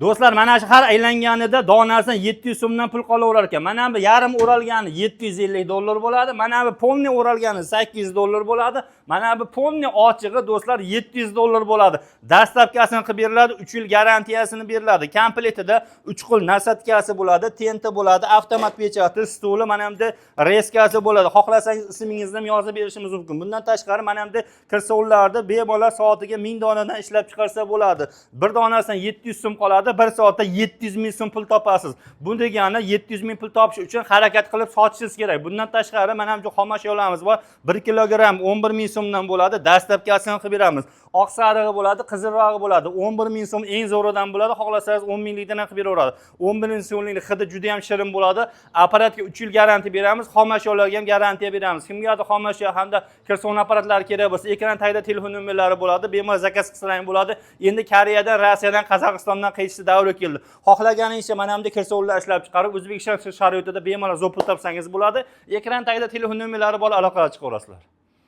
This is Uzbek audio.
Do'stlar, mana shu har aylanganida donasidan 700 so'mdan pul qolaverar ekan. Mana bu yarim o'ralgani 750 dollar bo'ladi. Mana bu полный o'ralgani 800 dollar bo'ladi. Mana bu полный ochig'i, do'stlar, 700 dollar bo'ladi. Доставка sini qilib beriladi, 3 yil garantiyasini beriladi. Komplektida 3 xil насадка si bo'ladi, тент i bo'ladi, avtomat печать i, stuli, mana bu yerda резка si bo'ladi. Xohlasangiz, ismingizni ham yozib berishimiz mumkin. Bundan tashqari, mana bu yerda kirsovlarni bemalol soatiga 1000 donadan ishlab chiqarsa bo'ladi. Bir donasidan 700 so'm qoladi, bir soatda 700 ming so'm pul topasiz. Bu degani 700 ming pul topish uchun harakat qilib sotishingiz kerak. Bundan tashqari, mana bu xom ashyolarimiz bor. 1 kilogramm 11 ming so'mdan bo'ladi. Доставка sini qilib beramiz. Oq sarig'i bo'ladi, qizilrog'i bo'ladi. 11 ming so'm eng zo'ridan bo'ladi. Xohlasangiz, 10 minglikdan ham qilib beraveradi. 11 ming so'mlik hidi juda ham shirin bo'ladi. Apparatga 3 yil garantiya beramiz, xom ashyolarga ham garantiya beramiz. Kimgadir xom ashyo hamda kir-sovun apparatlari kerak bo'lsa, ekran tagida telefon nomerlari bo'ladi. Bemalol заказ qilsalaring bo'ladi. Endi Koreyadan, Rossiyadan, Qozog'istondan qaytishni davri keldi. Xohlaganingizcha mana bunday kir-sovunlar ishlab chiqarib, O'zbekiston sharoitida bemalol zo'r pul topsangiz bo'ladi. Ekran tagida telefon nomerlari bor, aloqaga chiqaverasizlar.